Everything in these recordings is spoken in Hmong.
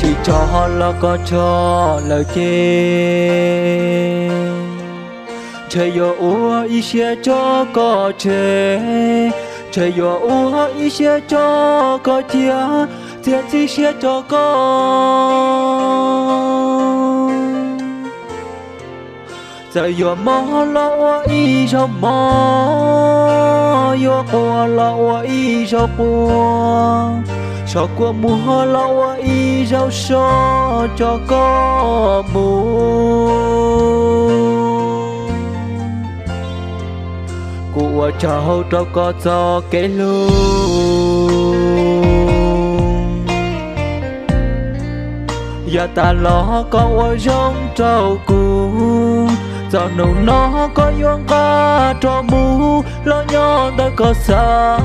Tsis tso los koj tso lawm ces, ntshe yuav ua ib siab tso koj tseg. Ntshe yuav ua ib siab tso koj cia, txiav txim siab tso koj. Txawm yuav mob los ua ib zaug mob, yuav quaj los ua ib zaug quaj, sov kua muag los ua ib zaug sov tso koj mus. Kuv ua tsaug rau koj txoj kev hlub. Yav tas los koj ua zoo rau kuv, txog hnub no koj yuav nqa rov mus los nyob ntawm koj xav.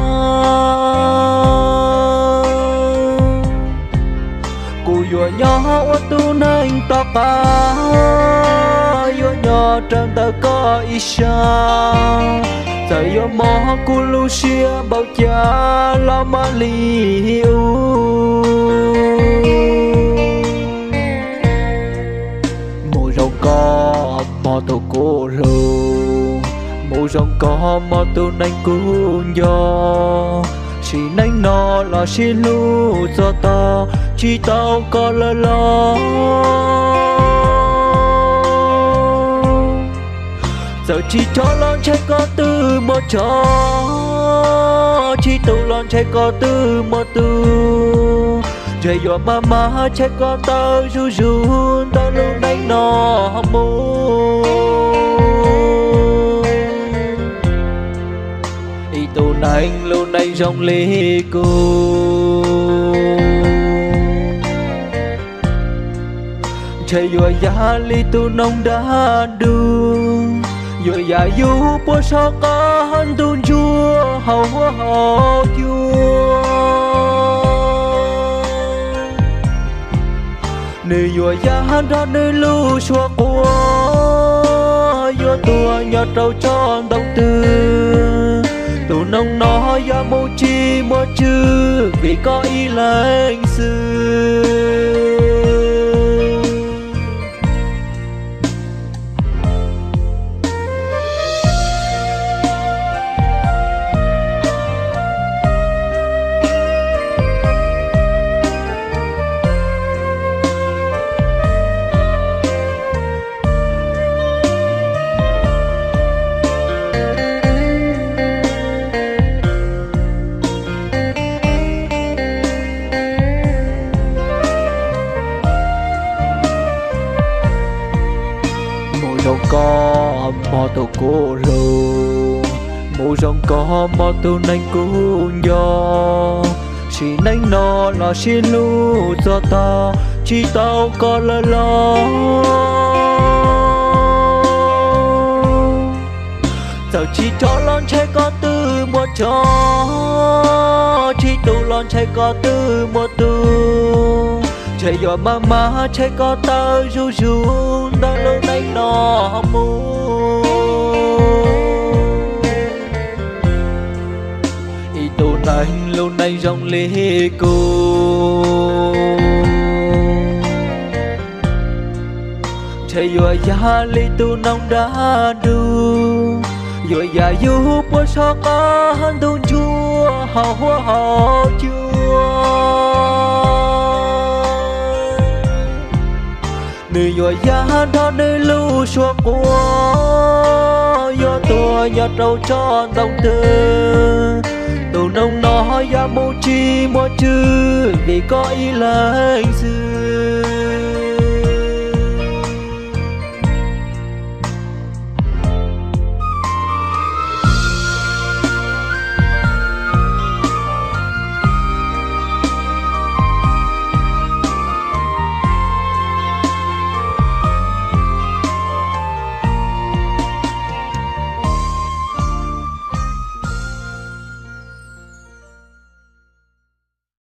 Kuv yuav nyob ua tus neeg tom qab, yuav nyob raws ntawm koj ib sab. Txawm yuav mob kuv lub siab npaum cas los mam li ua. Mus zoo koj mog tus kuv hlub, mus zoo koj mog tus neeg kuv nco. Sim neej no los sib hlub txog tod, tsis tau koj lawm los. Txawm tsis tso los ntshe koj twb muab tso, tsis tu los ntshe koj twb muab tu. Ntshe yuav maj mam ntshe koj tawm zuj zus ntawm lub neej no mus. Ib tug neeg lub neej zoo li kuv, ntshe yuav yam li tus noog dab dub, yuav yam yus puag saum qab ntug ntsuab hauv huab hauv cua. Nws yuav ya nrog nws lub suab quaj, yuav tuag nyob rau tsob ntoo twg. Tus noog no yog mus tsis muaj tswv vim koj ib leeg xwb. Mus zoo koj mog tus kuv hlub, mus zoo koj mog tus neeg kuv nco. Sim neej no los sib hlub txog tod, tsis tau koj lawm los. Txawm tsis tso los ntshe koj twb muab tso, tsis tu los ntshe koj twb muab tu. Ntshe yuav maj mam ntshe koj tawm zuj zus ntawm lub neej no mus. Ib tug neeg lub neej zoo li kuv, ntshe yuav yam li tus noog dab dub, yuav ya yus puag saum qab ntug ntsuab hauv huab hauv cua. Nws yuav ya nrog nws lub suab quaj, yuav tuag nyob rau tsob ntoo twg. Tus noog no yog mus tsis muaj tswv vim koj ib leeg xwb.